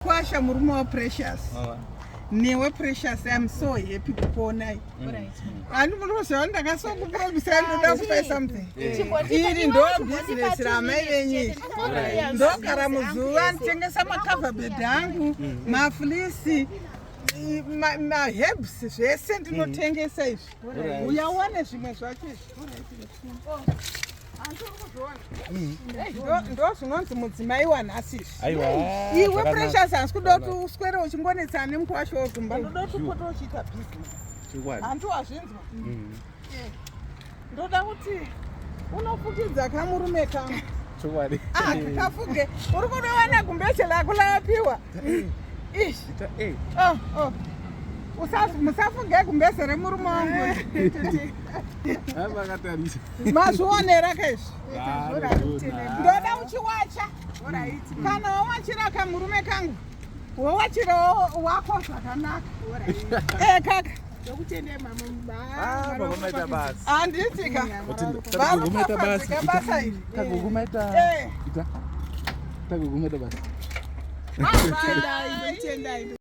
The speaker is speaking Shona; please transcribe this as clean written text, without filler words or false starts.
Mukwasha murume waPrecious. Newe Precious, I'm so happy kukuonai. Handi munoziva kuti ndakasokupromisai ndoda kupai something. Iri ndo business ramai venyu iri. Ndogara muzuva nditengesa macover bed angu, mafleece, maherbs zvese ndinotengesa izvi. Uya uone zvimwe zvacho izvi. Ndo zvinonzi mudzimai wanhasi izvi. Iwe Precious, hansi kuda kuti uswere uchingonetsana nemukwasha wekumba. Ndoda kuti upote uchiita business. Hanti wazvinzwa? Ndoda kuti unofukidza kamurume kangu. Chokwadi. Ah, kafuge. Uri kunowana gumbeze lako lavapiwa. Ish. Oh. Musafuge gumbeze remurume wangu. Vakatarisa. Mazvionera kaizvi. Ndoda uchiwacha. Kana wawachira kamurume kangu, wowachirawo wako zvakanaka. Eh, kaka. Ah, baba maita basa. Handiti ka. Tagugu maita basa. Varopafadzika basa iri. Tagugu maita. Eh. Ita. Tagugu maita basa. Bye. Tendai.